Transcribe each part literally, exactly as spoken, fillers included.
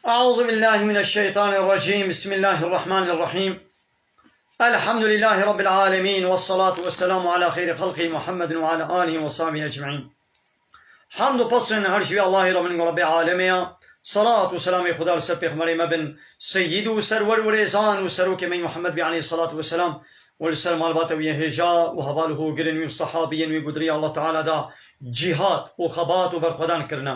أعوذ بالله من الشيطان الرجيم. بسم الله الرحمن الرحيم. الحمد لله رب العالمين، والصلاة والسلام على خير خلقه محمد وعلى آله وصحبه أجمعين. Hamd û pesn her ji wî Allahê re bin, Rabbê alemê ya. Salat û selamê Xuda li ser pêxemberê me bin, seyyid û serwer û rêzan û serokê me Muhammed bî aleyhî salatu ve selam û li ser malbata wî yê hêja û heval û hogirên wî û sehabiyên wî ku di rêya Allah Teala da cîhad û xebat û berxwedan kirine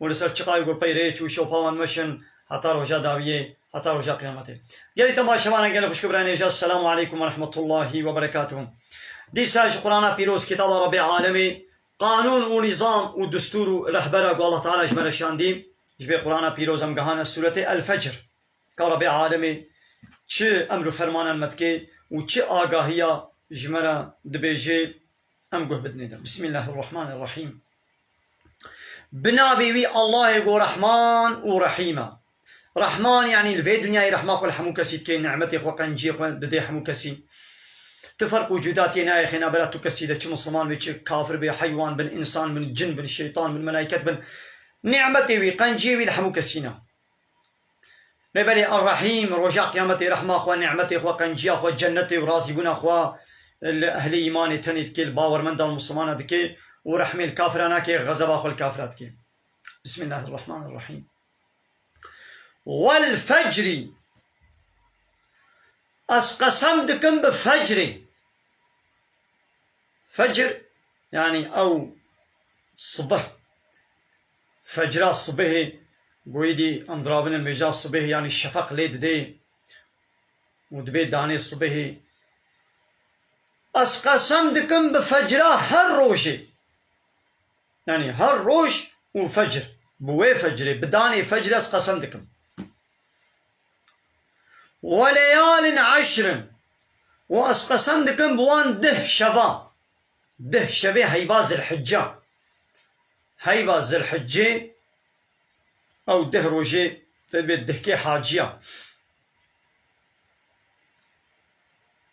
û li ser çiqayê ku peyrê çû şopa wan meşin heta roja dawiyê, heta roja qiyametê. Gelî temaşevana, gelî xwişk û birayên hêja, Selamu aleykum ve rahmetullahi ve berekatuhu. Dîsa ji Qur'ana pîroz, kitaba Rabbê alemê, qanûn û nîzam û destûr û rehbera ku Allah Teala ji me re şandî, ji vê Qur'ana pîroz em gehane sûretê El-Fecr. Ka Rabbê alemê çi emr û fermanan me dike û çi agahiya ji me re dibêje, em guh bidinê de. Bismillahirrahmanirrahîm. Bi navê wî Allahê ku Rehman û Rehîm e. Rehman, yanî li vê dinyayê rehma xwe li hemû kesî dike, nimetê xwe, qenciyê xwe dide hemû kesî. Tu ferq û cudatiyê nayê xêna bera tu kesî de, çi misilman bê, çi kafir bê, heywan bin, însan bin, cin bin, şeytan bin, melaiket bin. Nimetê wî, qenciyê wî li hemû kesî ne. Lê belê Er-Rehîm, roja qiyametê rehma xwe, nimetê xwe, qenciya xwe, cennetê û razîbûna xwe li ehlê îmanê tenê dike, li bawermenda û misilmana dike û rehmê li kafira nake, xezeba xwe li kafira dike. Bismillahirrahmanirrahîm. Wel fecrî. Ez qesem dikim bi fecrê. Fecr, yanî ew sibih. Fecra sibihê, goyî dî em dirabin mêja sibihê, yanî şefeq lê didê û dibê danê sibihê. Ez qesem dikim bi fecra her rojê. Yanî her roj û fecr. Bi wê fecrê, bi danê fecrê ez qesem dikim. Ve leyalin eşrin. Û ez qesem dikim bi wan deh şeva. Deh şevê heyva Zilhicce. Heyva Zilhicce, ew deh rojê, te dibê dehkê haciya.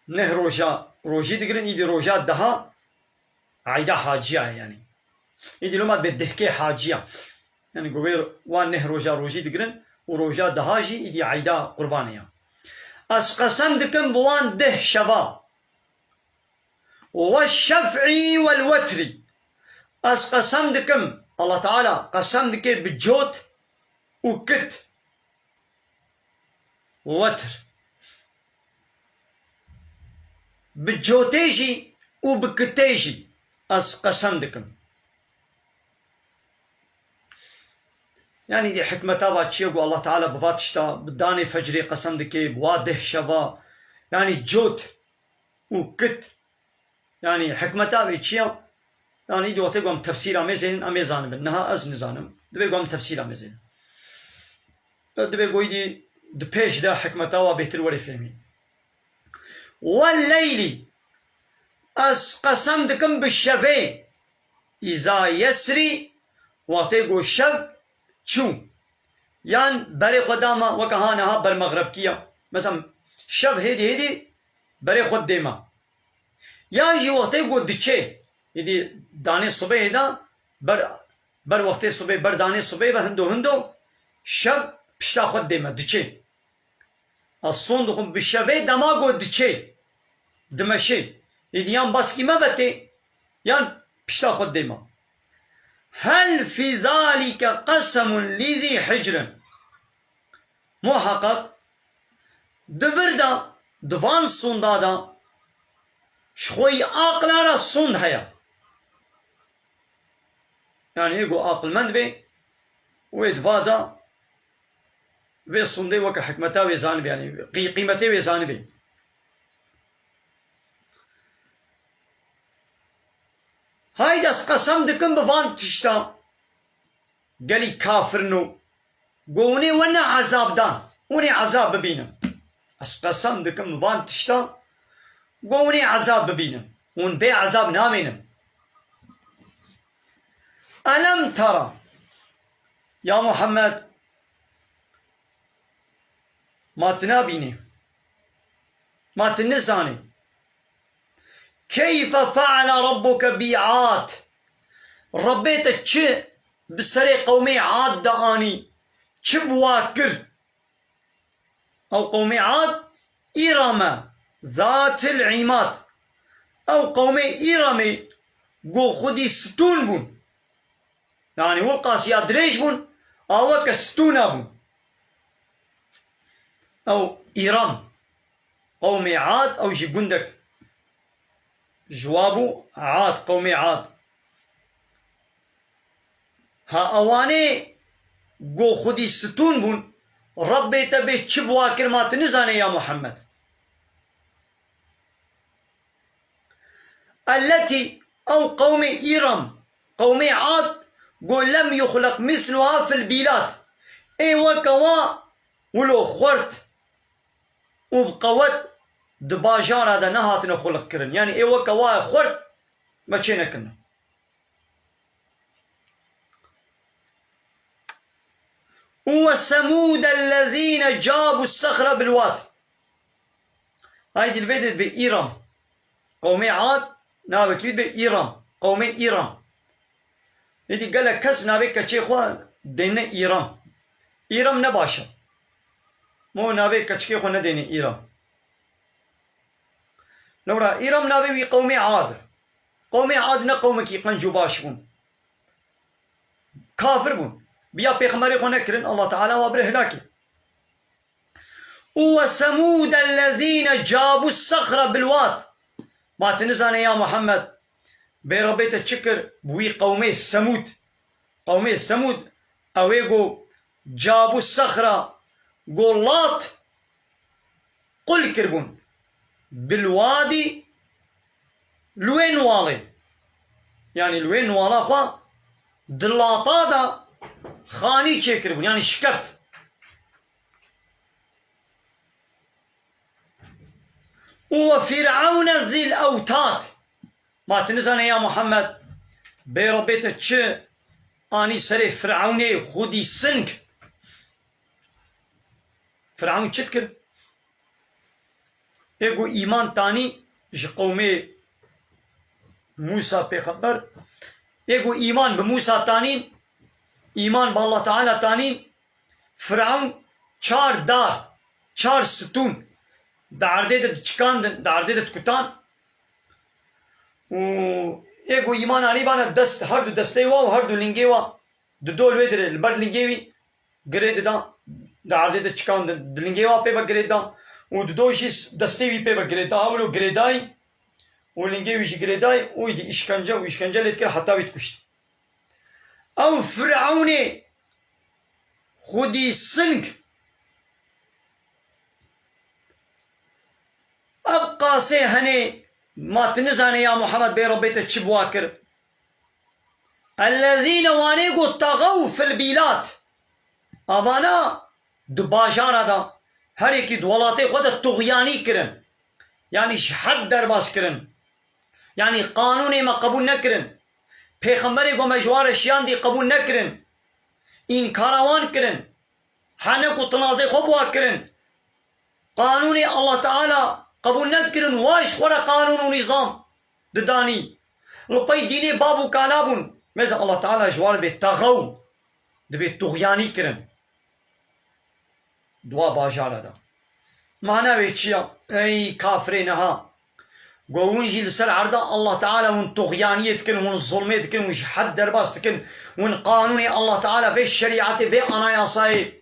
Neh roja rojî digirin, îdî roja deha eyda haciya ye yanî. Îdî loma dibê dehkê haciya. Yanî ku wê wan neh roja rojî digirin û roja deha jî îdî eyda qurbanê ya. Ez qesem dikim bi wan deh şeva. Ve şef'î wel wetrî. Ez qesem dikim, Allah Teala qesem dike bi cot û kit. Wetr. Bi cotê jî û bi kitê jî ez qesem dikim. Yanî dê hikmeta va çi ye ku Allah Teala bi va tişta, bi danê fecrê qesem dike, bi wa deh şeva, yanî cot û kit, yanî hikmeta wê çi ye? Yanî îdî wextê ku em tefsîra mêzênin, em ê zanibin. Niha ez nizanim. Dibê ku em tefsîra mêzênin. Dibê ku îdî di pêş de hikmeta wa bêhtir werê fêhmî. Welleylî, ez qesem dikim bi şevê, îza yesrî, wextê ku şev çû. Yan berê xwe dama, weke ha niha bermexrebkî ya. Mesela şev hêdî hêdî berê xwe dêma. Yan jî wextê ku diçê, êdî danê sibehê de ber, ber wextê sibê, ber danê sibê ve hindo hindo şev pişta xwe dême, diçê. Ez son dixwim bi şevê dema ku diçê, dimeşê. Êdî yan baskî me ve tê, yan pişta xwe dêma. Hel fî zalîke qesemun lî zî hicrin. Muheqeq di vir de, di van sonda de ji xwe yî aqila re sond heye. Yanî ê ku aqilmend bê, wê di va de vê sondê weke hikmeta wê zanibê, yanî qî-, qîmetê wê zanibê. Hayde ez qesem dikim bi van tişta. Gelî kafir no. Go hûnê wene ezab dan. Hûnê ezab bibînin. Ez qesem dikim van tişta. Go hûnê ezab bibînin. Hûn bê ezab namînin. Elem tera. Ya Muhammed, ma tu nabînî? Ma tu nizanî? Keyfe feale rabbuke bi Ad. Rabbê te çi bi serê qewmê Ad de anî? çi bi wa kir? Ew qewmê Ad, Îrame, zatil îmad. Ew qewmê Îramê ku xwedî stûn bûn. Yanî wilqas ya dirêj bûn, a weke stûna bûn. Ew Îram, qewmê Ad, ew jî gundek ji wa bû, Ad, qewmê Ad. Ha ewanê go xwedî stûn bûn, Rebbê te bê çi bi wa kir ma tu nizanê ya Muhammed. Elletî, ew qewmê Îram, qewmê Ad, go lem yuxleq misluha fil bîlad. Ê weke wa wilo xwert û bi qewet di bajara de nehatine xuliqkirin. Yanî ê weke wa ye xwert me çê nekirine. Û we semûde lezîne cabû sexre bil wad. Aydî li vê de dibe Îram. Qewmê Ad, navekî wî dibe Îram. Qewmê Îram. Êdî gelek kes navê keçê xwe dêne Îram. Îram ne baş e. Mo navê keçikê xwe nedêne Îram. Lewra Îram navê wî qewmê Ad e. Qewmê Ad ne qewmekî qenc û baş bûn. Kafir bûn. Biya pêxemberê xwe nekirin, Allah Teala wa bire hilakê. Û we semûde lezîne cabû sexre bil wad. Ma tu nizane ya Muhammed, bê Rebbê te çi kir bi wî qewmê Semûd? Qewmê Semûd, ew ê go cabû sexra, go lat qul kiribûn. Bil wadî, li wê niwalê. Yanî li wê niwala xwe di lata de xanî çêkiribûn, yanî şikeft. Û we Fîr'ewne zîl ewtad. Ma tu nizane ya Muhammed, bê Rebbê te çi anî serê Fîr'ewnê xwedî sing? Fîr'ewn çi dikir? Ê ku îman tanî ji qewmê Mûsa pêxember, ê ku îman bi Mûsa tanîn, îman bi Allah Teala tanîn, Firawn çar dar, çar stûn di erdê de diçikandin, di erdê de dikutan. Û ê ku îman anîbane dest, her du destê wa û her du lingê wa di dol wê dirê, li ber lingê wî girê didan, di erdê de çikandin, di lingê wa pê ve girê didan û dido jî destê wî pê ve girê da, hewlo girêdayî û lingê wî jî girêdayî û îdî îşkence û îşkence lê dikir heta wî dikuşt. Ew Firewnê xwedî sing, ev qasê henê ma tu nizanê ya Muhammed bê Rebbê te çi bi wa kir. Ellezîne wanê ku texew fil bîlad. Avana di bajara de her yekî di welatê xwe de tuxyanî kirin. Yanî ji hed derbas kirin. Yanî qanûnê me qebûl nekirin. Pêxemberê ku me ji wan re şiyandî qebûl nekirin. Înkara wan kirin. Hene ku tinazê xwe bi wa kirin. Qanûnê Allah Teala qebûl nedikirin, wa ji xwe re qanûn û nîzam didanî. Li pey dînê bab û kala bûn. Mêze Allah Teala ji wan re bê texew, dibê tuxyanî kirin. Dua bajara de. Mana wê çi ya? Ey kafirê niha. Go hûn jî li ser erda Allah Teala hûn tuxyaniyê dikin, hûn zulmê dikin, hûn ji hed derbas dikin, hûn qanûnê Allah Teala vê şerîetê, vê anayasayê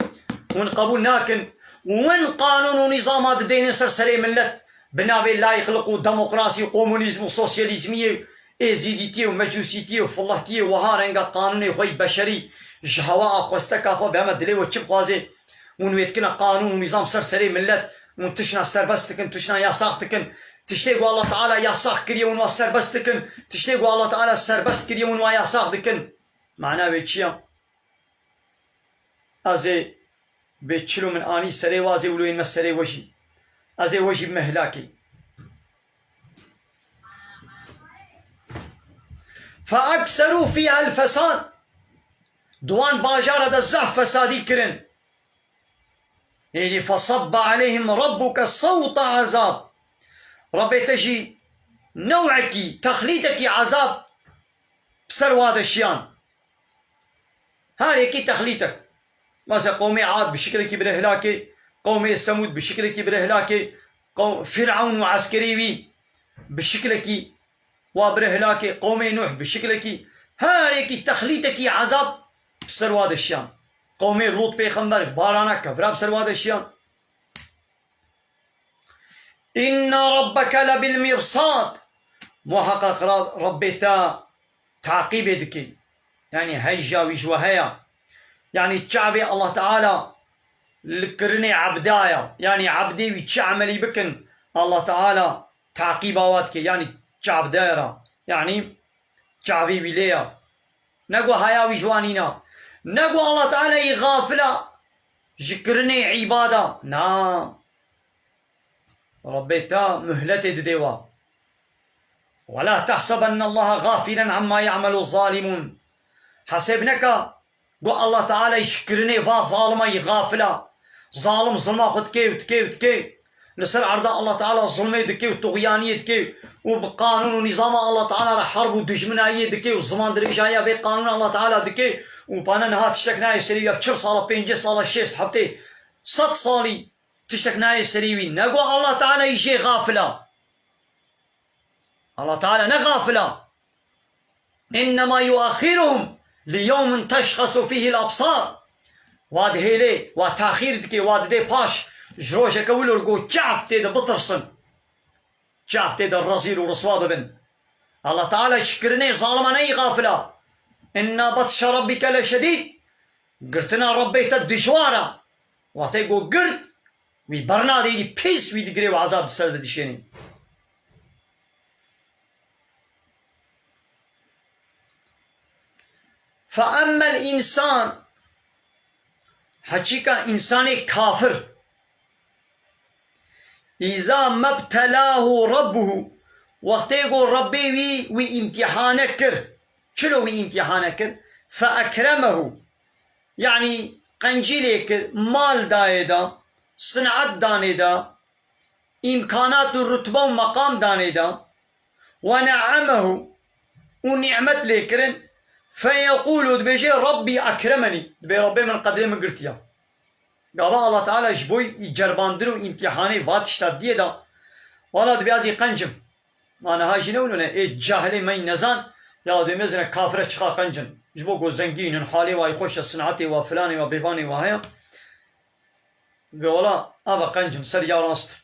hûn qebûl nakin. Hûn qanûn û nîzama didênin ser serê millet bi navê layîqlik û demokrasî û komunîzm û sosyalîzmiyê, êzîdîtiyê û mecûsîtiyê û filehtiyê, wiha renga qanûnê xwe yî beşerî ji hewa a xwesteka xwe bi heme dilê we çi bixwazê, hûn wê dikine qanûn û nîzam ser serê millet, hûn tişna serbest dikin, tişna yasax dikin. Tiştê ku Allah Teala yasax kiriye hûn wa serbest dikin. Tiştê ku Allah Teala serbest kiriye hûn wa yasax dikin. Mana wê çi ya? Ez ê bê çilo min anî serê wazê wilo yên me serê we jî. Ez ê we jî bime hilakê. Fe ekserû fîha el fesad. Di wan bajara de zehf fesadî kirin. Êdî fesabbe aleyhim rabbuke sewta ezab. Rabbê te jî newekî, texlîtekî ezab bi ser wa de şiyan. Her yekî texlîtek. Mesela qewmê Ad bi şiklekî bire hilakê, qewmê Semûd bi şiklekî bire hilakê, qew-, Fîrewn û eskerê wî bi şiklekî wa bire hilakê, qewmê Nuh bi şiklekî, her yekî texlîtekî ezab bi ser wa de şiyan. Qewmê Lût pêxember barana kevra bi ser wa de şiyan. Inna rabbeke lebil mirsad. Muheqeq Ra-, Rabbê te taqîbê dike. Yanî heyja wî ji we heye. Yanî çavê Allah Teala li kirinê ebda ye. Yanî ebdê wî çi emelî bikin, Allah Teala taqîba wa dike. Yanî çavdar e. Yanî çavê wî lê ye. Ne ku haya wî ji wan nîne. Ne ku Allah Teala yî xafil e ji kirinê îbada. Na. Rabbê te muhletê didê wa. Ve la tehsebennallaha gafilen amma ya'melu zalimun. Hesêb neke ku Allah Teala ji kirinê va zalima yî xafil e. Zalim zilma xwe dike û dike û dike. Li ser erda Allah Teala zilmê dike û tuxyaniyê dike û bi qanûn û nîzama Allah Teala re herb û dijminayiyê dike û ziman dirêjahiya vê qanûna Allah Teala dike û pane niha tiştek nayê serî wî ya çil sala, pêncî sala, şêst heftê, sed salî tiştek nayê serî wî. Ne ku Allah Teala yî jê xafil e. Allah Teala ne xafil e. Innema yuaxiruhum li yewmin teşxesu fîhil absar. Wa dihêlê, wa taxîr dike, wa didê paş. Ji rojeke wilo li go çav tê de bitirsin. Çav tê de rezîl û riswa bibin. Allah Teala ji kirinê zalima neyî xafil e. Inna batşe rabbike leşedîd. Girtina Rabbê te dijwar e. Wextê ku girt, wî bernadê, êdî pîs wî digirê û ezab di ser de dişênê. Fe emmel însan, heçîka însanê kafir, îza mebtelahu rabbuhu, wextê ku Rabbê wî, wî îmtîhane kir. Çilo wî îmtîhane kir? Fe ekremehu, yanî qencî lê kir, mal dayê de, sin'et danê de, îmkanat û rutbe û meqam danê de, we ne'emehu, û nîmet lê kirin, feyeqûlu, dibêje, Rabbî ekremenî, dibê Rabbê min qedrê min girtiya. Gava Allah Teala ji bo cerbandin û îmtîhanê va tişta diyê de, wala dibê ez ê qenc im. Ma niha jî ne wilo ne, ê cahilê me yî nezan, ya dê mezine kafire çiqa qenc in. Ji bo ku zengîn in, halê wa yî xweş e, sinetê wa, filanê wa, bêvanê wa heye. Ve wala, ava qenc in, ser ya rast.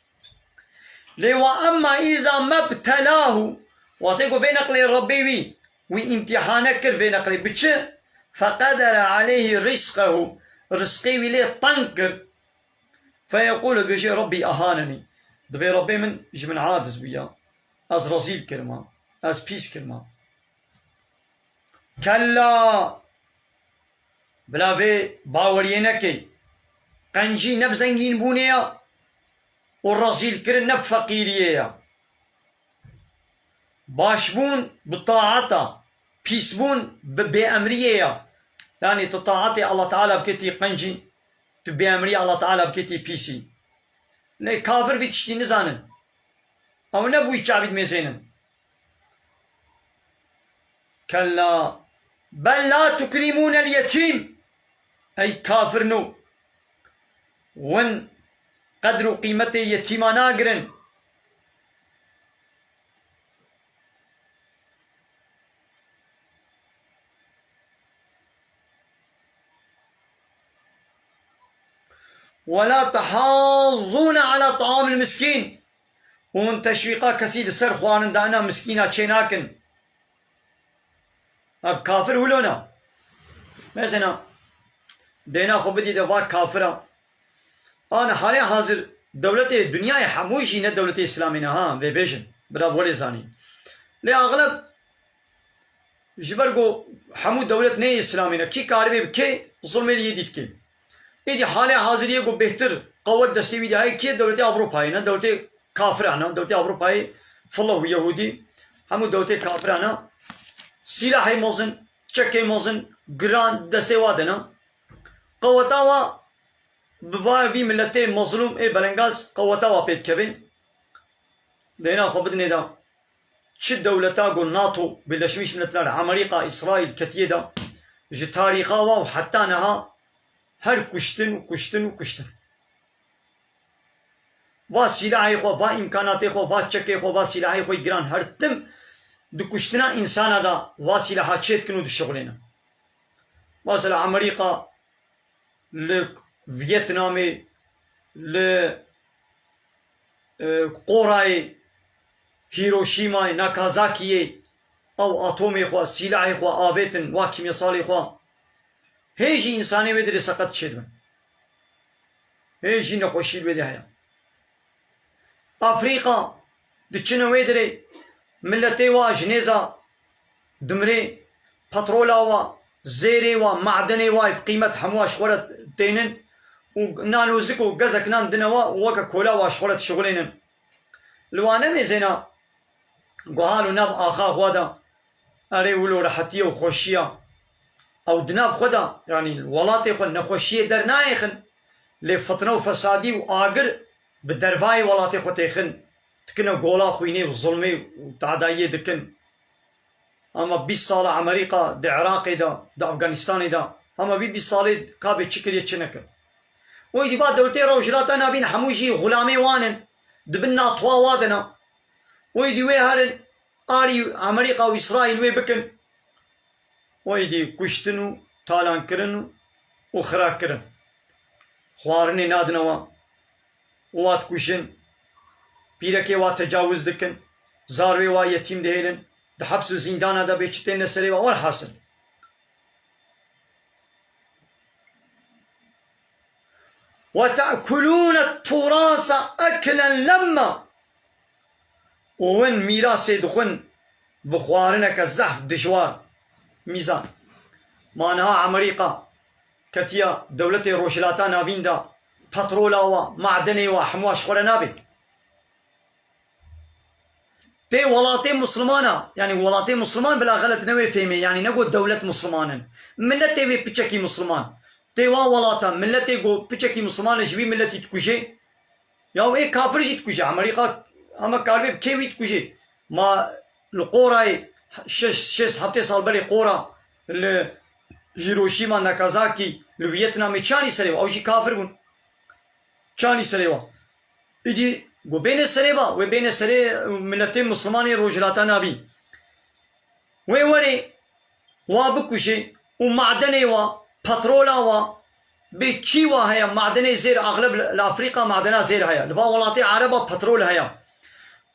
Lê wa emma îza mebtelahu, wextê ku vê neqlê Rabbê wî, wî îmtîhane kir vê neqlê bi çi? Feqedere aleyhi rizqehu, rizqê wî lê teng kir. Feyeqûlu, dibêje, Rabbî ehanenî. Dibê Rabbê min ji min aciz bûya. Ez rezîl kirima. Ez pîs kirima. Kella! Bila vê baweriyê nekey. Qencî ne bi zengînbûnê ya û rezîlkirin ne bi feqîriyê ya. Başbûn bi taeta, pîsbûn bi bêemriyê ya. Yanî tu taetê Allah Teala bikê tî qencî, tu bêemriyê Allah Teala bikê tî pîsî. Lê kafir vî tiştî nizanin. Ew ne bi wî çavî dimêzênin. Kella bel la tukrimûnel yetîm. Ey kafirno, win qedr û qîmetê yetîma nagirin. Wela tehazzûne ala taamil miskîn. Hûn teşwîqa kesî li ser xwarinda ina miskîna çênakin. Ev kafir wilo ne. Mesela, dêna xwe bidî de va kafira. Ana halê hazir dewletê dinyayê hemû jî ne dewletê Îslamî ne ha, vê bêjin. Bila welê zanî. Lê axleb ji ber ku hemû dewlet neyê Îslamî ne, kî karibê bi kê zulmê li yê dî dikê. Êdî halê haziriyê ku bêhtir qewet destê wî de heye, kê dewletê Ewropayê ne, dewletê kafiran e, dewletê Ewropayê filo û Yehûdî, hemû dewletê kafiran e. Sîlahê mezin, çekê mezin, giran destê wa de ne. Qeweta wa bi va vî miletê mezlûm ê belengaz qeweta wa pê dikeve. Dêna xwe bidinê de. Çi dewleta ku NATO, Birleşmiş Milletler, Amerîka, Îsraîl ketiye de, ji tarîxa wa û heta niha Her kuştin û kuştin û kuştin. Va sîlahê xwe, va îmkanatê xwe, va çekê xwe, va sîlahê xwe giran her tim di kuştina însana de va sîlaha çêdikin û dişixulênin. Mesela Amerîka li Vietnamê, li, e, qorayê Hiroşîmayê, Nakazakiyê, ew atomê xwe, sîlahê xwe avêtin, wa kîmyesalê xwe. Hê jî însanê wê dirê seqet çêdibin. Hê jî nexweşî li wê de heye. Afrîka diçine wê dirê, miletê wa ji nêza dimirê, petrola wa, zêrê wa, madenê wa bi qîmet hemû wa ji xwe re tênin û nan û zik û gezek nan dine wa û weke kola wa ji xwe re dişixulênin. Li wan nemêzêna guhal û nav axa xwe de, erê wilo rehetiye û xweşiya. Ew di nav xwe de, yanî welatê xwe nexweşiyê dernayêxin, lê fitne û fesadî û agir bi dervayê welatê xwe têxin, dikine gola xwînê û zulmê û tadayiyê dikin. Ama bîst sala Amerîka di Iraqê de, di Afganistanê de, ama vî bîst salê ka bê çi kiriye, çi nekir. Wê dî ba dewletê Rojhilata Navîn hemû jî xulamê wan in, di bin natwa wa de ne. Wê dî wê herin, alî Amerîka û Îsraîl wê bikin. Wê dî kuştin û talankirin û xirakirin. Xwarinê nadine wan. Û wa dikujin, pîrekê wa tecawuz dikin, zarwê wa yetîm dihêlin, di heps û zîndana de bê çi têne serê wa, welhasil. "Ve te'kulûne turasa eklen lemma." Û win mîrasê dixwin bi xwarineke zehf dijwar, mîzan. Ma niha Amerîka ketiya dewletê Rojhilata Navîn de petrola wa, madenê wa, hemû wa ji xwe re nabe. Tê welatê Muslimana, yanî welatê Musliman bila xelet newê fêmê, yanî ne got dewlet Musliman in. Miletê wê piçekî Musliman. Tê wa welata, miletê got piçekî Musliman e ji wî miletî dikuje. Ya ê kafir jî dikuje. Amerîka ama karibê bi kê wî dikuje. Ma li qorayê şeş, şêst heftê sal berê qora li Hiroşîma, Nakazakî, li Vietnamê çanî serê wa? Ew jî kafir bûn. Çanî serê wa? Îdî got bêne serê wa, wê bêne serê miletê Muslimanê Rojhilata Navîn. Wê werê wa bikuje û madenê wa, petrola wa, bê çî wa heye, madenê zêr, axleb li, li Afrîka madena zêr heye. Li van welatê Ereba petrol heye.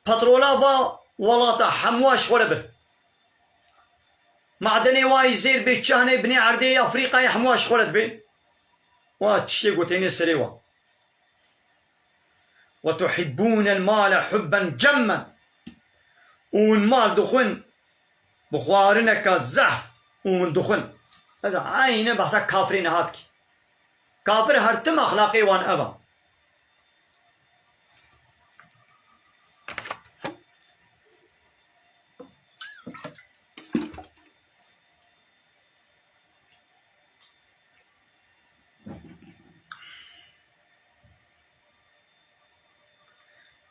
Petrola va welata hemû wa ji xwe re bir. Madenê wa yî zêr bê çi hene binê erdê Afrîkayê hemû wa ji xwe re dibê. Wa tiştê gotênê serê wa. "Ve tuhibbûnel male hubben cemmen." Û hûn mal dixwin bi xwarineke zehf û hûn dixwin. Ez eyne behsa kafirê niha dikî. Kafir her tim exlaqê wan ev e.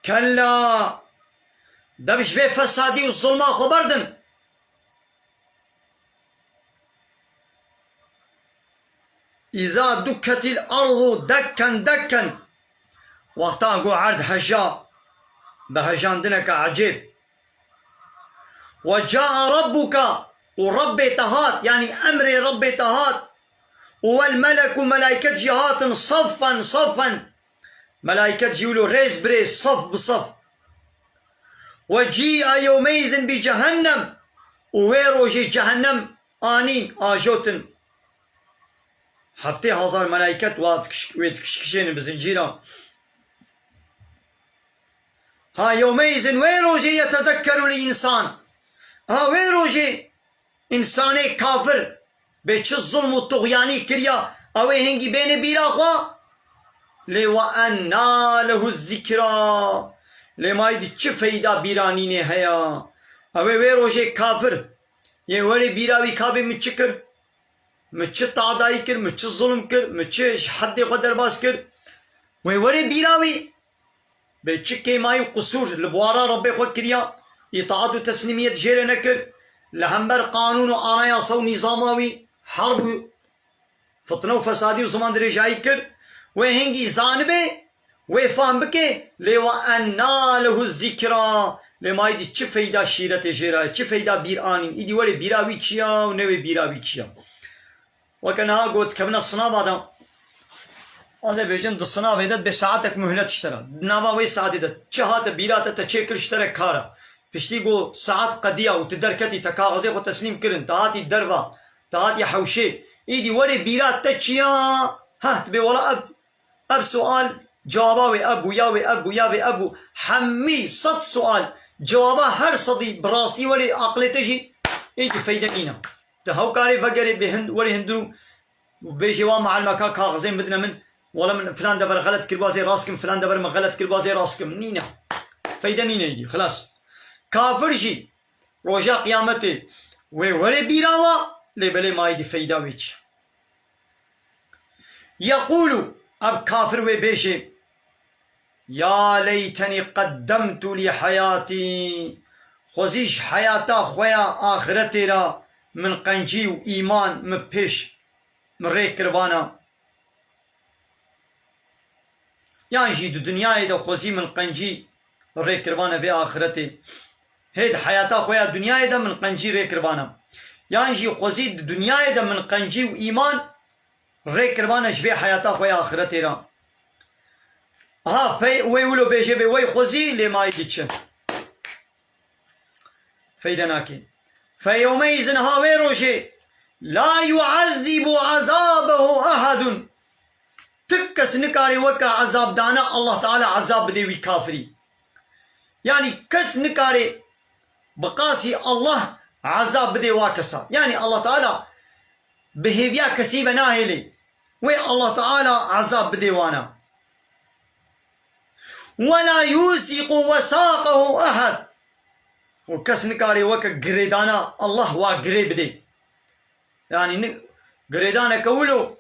Kella, dev ji vê fesadî û zulma xwe berdin. "Îza dukketil ardu dekken dekken." Wexta ku erd heja, bi hejandineke ecêb. "Ve caa rabbuke", û Rebbê te hat, yanî emrê Rebbê te hat. "Û wel meleku", melayket jî hatin, "saffen saffen", melayket jî wilo rêz bi rêz, sef bi sef. "Ve cîe yewmeîzin bi cehennem", û wê rojê cehennem anîn, ajotin. Heftê hezar melayket wa dikiş-, wê dikişkişêne bi zincîra. Ha yewmeîzin, wê rojê yetezekkerul însan. Ha wê rojê însanê kafir bê çi zulm û tuxyanî kiriya, ew ê hingî bêne bîra xwe. Lê we enna lehu zikra. Lê mayî di çi feyda bîranînê heya? Ew ê wê rojê kafir yê werê bîra wî ka bê min çi kir? Min çi tadayî kir, min çi zulm kir, min çi ji heddê xwe derbas kir? Wê werê bîra wî. Bê çi kêmayî û qisûr li bwara Rebbê xwe kiriya, îtaat û teslîmiyet jê re nekir, li hember qanûn û anayasa û nîzama wî herb û fitne û fesadî û ziman dirêjayî kir, wê hingî zanibe, wê fam bike, lê we enna lehu zîkra, lê ma êdî çi feyda şîretê jê re ye, çi feyda bîr anîn, îdî werê bîra wî çi ya û newê bîra wî çi ya. Weke niha got, kevine sinava de. Ez ê bêjim, di sinavê de dibê saetek muhlet ji te re. Di nava wê saetê de çi hate bîra te, te çêkir ji te re kar e. Piştî ku saet qediya û tu derketî, te kaxizê xwe teslîm kirin, te hatî derva, te hatî hewşê, îdî werê bîra te çi ya? Heh, dibê wela ev, ev sual cewaba wê ev bû, ya wê ev bû, ya wê ev bû. Hemî sed sual cewaba her sedî bi rastî werê aqilê te jî, îdî feyde nîne. Tu hew karê vegerê bê hind-, werê hundir û bêjê, wa muallimeka kaxizên bidine min, wela min filan dever xelet kiribû, ez ê rast kim, filan dever min xelet kiribû, ez ê rast kim. Nîne. Feyde nîne êdî, xilas. Kafir jî roja qiyametê wê werê bîra wa, lê belê ma êdî feyda wê çi? Yeqûlû, ev kafir wê bêjê, ya leytenî qeddemtu lî heyatî, xwezî ji heyata xwe ya axiretê re min qencî û îman min pêş min rê kiribana. Yan jî di dinyayê de xwezî min qencî rê kiribana vê axiretê. Hê di heyata xwe ya dinyayê de min qencî rê kiribana. Yan jî xwezî di dinyayê de min qencî û îman rê kiribana ji vê heyata xwe ya axiretê re. Ha, pey wê wilo bêje bê wey xwezî lê ma êdî çi? Feyde nake. Feyewmeyîzin, ha wê rojê, la yu'ezzibu azabehu ehedun. Ti kes nikare weke ezabdana Allah Teala ezab bide wî kafirî. Yanî kes nikare bi qasî Allah ezab bide wa kesa. Yanî Allah Teala bi hêviya kesî ve nahêlê. Wê Allah Teala ezab bidê wana. Wela yûsîqu wesaqehu ehad. Û kes nikare weke girêdana Allah wa girê bidê. Yanî ni-, girêdaneke wilo,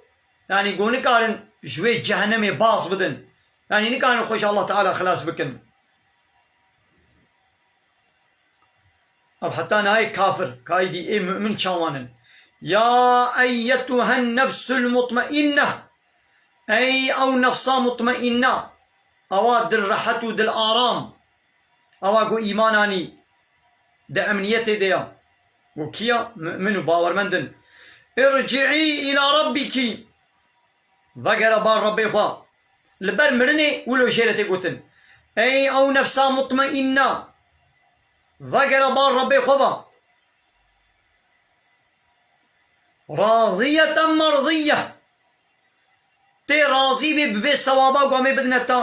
yanî ku nikarin ji wê cehennemê baz bidin. Yanî nikarin xwe ji Allah Teala xilas bikin. Ev heta nayê kafir, ka êdî ê mu'min çawan in. Ya eyyetuhen nefsul mutmainneh. Ey ew nefsa mutmainna. Ewa dil rehet û dil aram. Ewa ku îman anî di emniyetê de ya. Ku kî ya? Mu'min û bawermend in. Irci'î îla rabbikî. Vegere bar Rebbê xwe. Li ber mirinê wilo jê re tê gotin. Ey ew nefsa mutmainna. Vegere bar Rebbê xwe ve. Raziyeten merziyye. Tê razî bê bi vê sewaba ku em ê bidine te.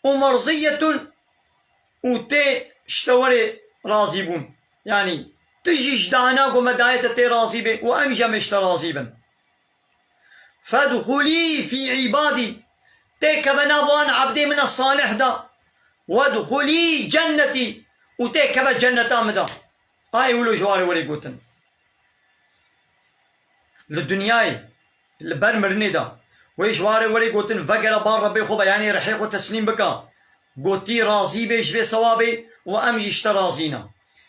Û merziyetun û tê ji te werê razî bûn. Yanî tu jî ji dana ku me daye te tê razî bê û em jî em ê ji te razî bin. Fedxulî fî îbadî. Têkeve nav wan ebdê min e salih de. Wedxulî cennetî. Û têkeve cenneta min de. Ay wilo ji warê werê gotin. Li dinyayê, li ber mirinê de. Wê ji warê werê gotin, vegere bar Rebbê xwe be, yanî rihê xwe teslîm bike. Gotî razî bê ji vê sewabê û em jî ji te razî ne.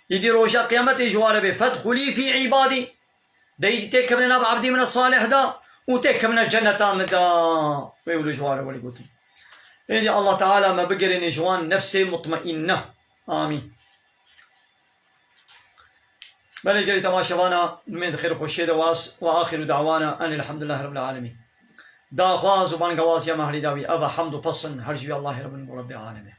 Îdî roja qiyametê ji warê bê, fedxulî fî îbadî. De êdî têkevine nav ebdê min e salih de û têkevine cenneta min de. Wê wilo ji warê werê gotin. Êdî Allah Teala me bigirêne ji wan nefsê mutmaînne. Amîn. Belê gelî temaşevana, nimên di xêr û xweşiyê de was, ve axiru dawana en elhamdulillah Rabbil Alemîn. Daxwaz û bangewaziya me herî dawî, ev e hemd û pesin her ji wî Allahê Rabbin û Rabbê Alemê.